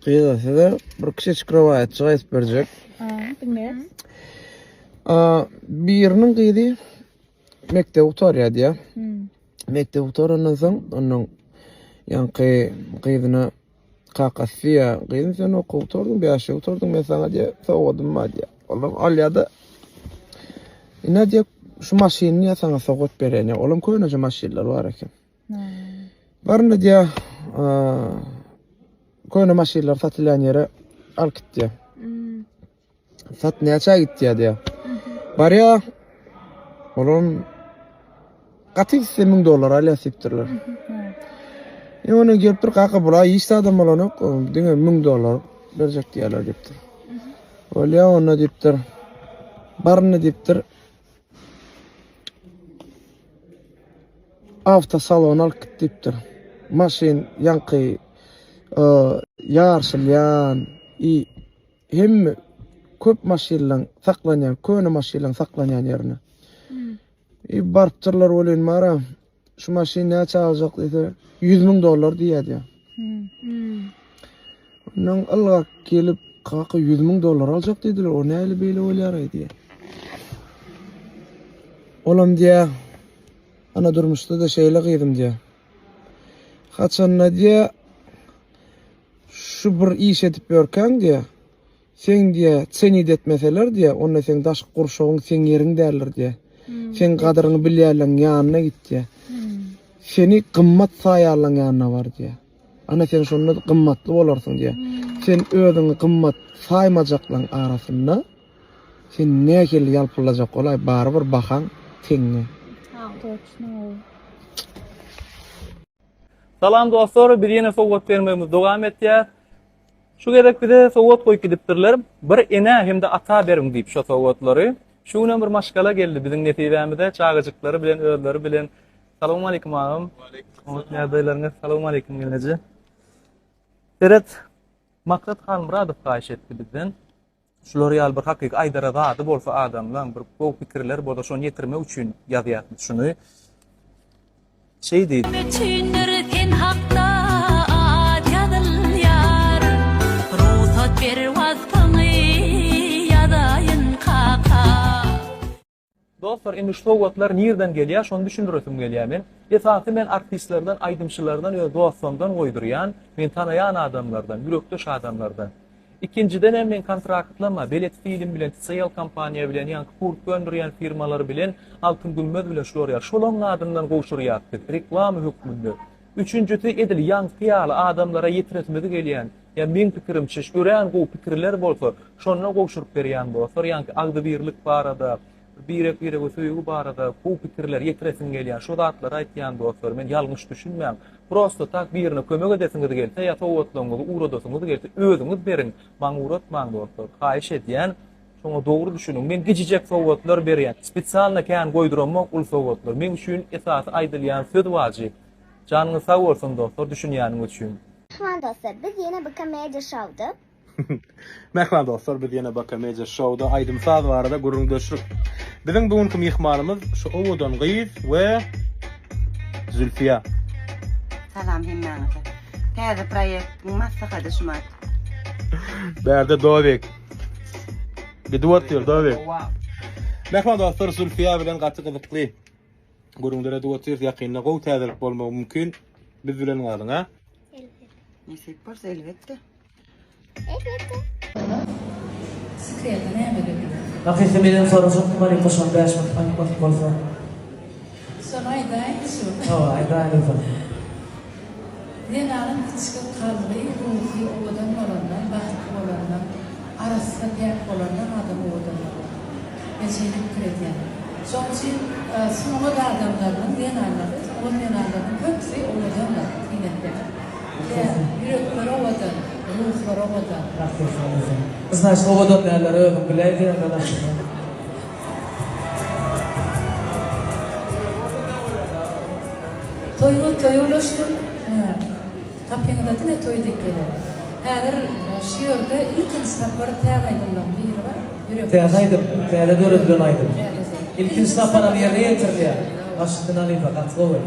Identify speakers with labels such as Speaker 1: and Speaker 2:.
Speaker 1: Gyzlar size bir kiçijik rowaýatjyk aýdyp berjek.
Speaker 2: Diňleýäs.
Speaker 1: Biriniň gyzy mekdebi gutarýar diýýär. Mekdebi gutarandan soň onuň ýaňky gyzyna kakasy diýýär, gyzym sen okuw gutardyň, bäşi gutardyň, men saňa diýýär, sowgadym bar diýýär. Olam alýar-da, ine diýýär, şu maşyny diýýär saňa sowgat berýän diýýär. Olam köneje maşynlar bar eken. Barynda diýýär, köne maşynlar satylýan ýere alyp git diýýär. Sat näçä gitýär diýýär. Barýar. Olam gaty gitse 1000 dollar alýar diýipdirler. E onuň gelip bir kaka bula hiç zadam bolanok, diňe 1000 dollar berjek diýýärler diýipdir. Bolýar onda diýipdir. Barynda diýipdir. Awtosalona alyp git diýipdir. Maşyn ýaňky ýarşylýan i hemme köp maşynlaň saklanýan, köne maşynlaň saklanýan ýerine. I barypdyrlar welin bara şu maşyn näçe aljak diýse 100 müň dollar diýýär diýýär. Ondan ylgap gelip kaka 100 müň dollar aljak diýdiler. O näli beýle bolýar-aý diýýär. Olam diýýär, ana durmuşda-da şeýle gyzym diýýär. Haçanda diýýär, şu bir iş edip ýörkäň diýýär, Seň diýýär, cenit etmeseler diýýär, onda seň daşky gurşawyň seň ýeriň däldir diýýär. Seň gadyryňy bilýänleň ýanyna git diýýär. Seni gymmat saýanlaň ýanyna bar diýýär. Ana sen şonda gymmatly bolarsyň diýýär. Sen özüňi gymmat saýmajaklaň arasynda sen nähili ýalpyldajak bolaý, barybir bahaň teňňe.
Speaker 2: Toçno.
Speaker 3: Salam dostlar, biz ýene sowgat bermegimizi dowam etýäs. Şu gezek bize sowgat goýup gidipdirler. Bir enä hem-de ata beriň diýip şo sowgatlary. Şu günem bir maşgala geldi biziň nesibämize, çagajyklary bilen, özleri bilen. Salowmaleýkim agam. Waleýkim. Ýagdaýlaryňyz? Salowmaleýkim gelneje. Seret, Maksat Halmyradow haýyş etdi bizden. Şular ýaly bir hakyky aýdara zady bolsa adamlaň, bir gowy pikirleri bolsa şony ýetirmek üçin ýazýas biz şuny. Şeý diýdi.
Speaker 4: Üçindir sen hakda at ýazylýar. Rugsat ber waspyňy ýazaýyn kaka.
Speaker 3: Dostlar indi şu sowgatlar nirden gelýär şony düşündiresim gelýär men. Esasy men artistlerden aýdymçylardan öz dostlarymdan goýdurýan, meni tanaýan adamlardan, ýürekdeş adamlardan. Ikinjidenem men kontraktlama Belet film bilen TCL kompaniýa bilen ýaňky kurtka öndürýän firmalar bilen Altyn Gümmez bilen şular ýaly şolaň adyndan gowşurýas biz reklama hökmünde. Üçünjisi edil ýaňky ýaly adamlara ýetiresimiz gelýän ýa meň pikirimçe örän gowy pikirler bolsa şonda gowşuryp berýän dostlar ýaňky agzybirlik barada birek birege söýgi barada gowy pikirler ýetiresiň gelýän şo zatlary aýtýan dostlar men ýalňyş düşünmäň prosto tak birine kömek edesiňiz gelse ýa sowgatlaryňyzy ugradasyňyz gelse özüňiz beriň maňa ugratmaň dostlar haýyş edýän şoňa dogry düşüniň men gijijek sowgatlar berýän spesialno kän goýduramok uly sowgatlar meň üçin esasy aýdylýan söz wajyp janyňyz sag bolsun dostlar düşünýäniňiz üçin.
Speaker 5: Mähriban dostlar, biz ýene BK Media Show-da.
Speaker 6: Mähriban dostlar, biz ýene BK Media Show-da aýdym-saz barada gürrüňdeşlik. Biziň bu günki myhmanymyz şu owadan gyz we Zülfiýa.
Speaker 7: Salam hemmäňize. Täze proýektiň maslahady şumat.
Speaker 6: Bärde Dowik. Gidip otyr Dowik. Mähriban dostlar, Zülfiýa bilen gaty gyzykly gürrüňler edip otyrys. Ýakynda gowy täzelik bolmagy mümkin. Biz bilen galyň, a?
Speaker 7: Nesip bolsa elbetde.
Speaker 5: Elbetde.
Speaker 4: Sekreti nämede diýýär.
Speaker 8: Hakyky menem sorajakdym halypa şony 5000 frank basyp bolsa.
Speaker 4: Şony aýdaýyn şu.
Speaker 8: Hawa aýdaý halypa.
Speaker 4: Zenanyň içki kalby, ruhy owadan bolandan, bagtly bolandan, arassa, päk bolandan adam owadan bolýar. Men şeýle pikir edýän. Şoň üçin sungat adamlarynyň, zenanlary, sungat zenanlarynyň köpüsi owadandyr, syn etseňiz. Ýürekleri owadan, ruhlary owadan.
Speaker 8: Znaçt owadan dälleri özüň biläý diýende daşyndan.
Speaker 4: Toýuňyz toýa ulaşsyn. Gapyňyza diňe toý diýip geler. Häzir şu ýerde ilkinji sapar täze aýdymlaryň biri bar. Ýürek
Speaker 8: Täze aýdym, täze döredilen aýdym. Ilkinji saparam ýerine ýetirilýär. Başyňdan halypa, gaty gowy.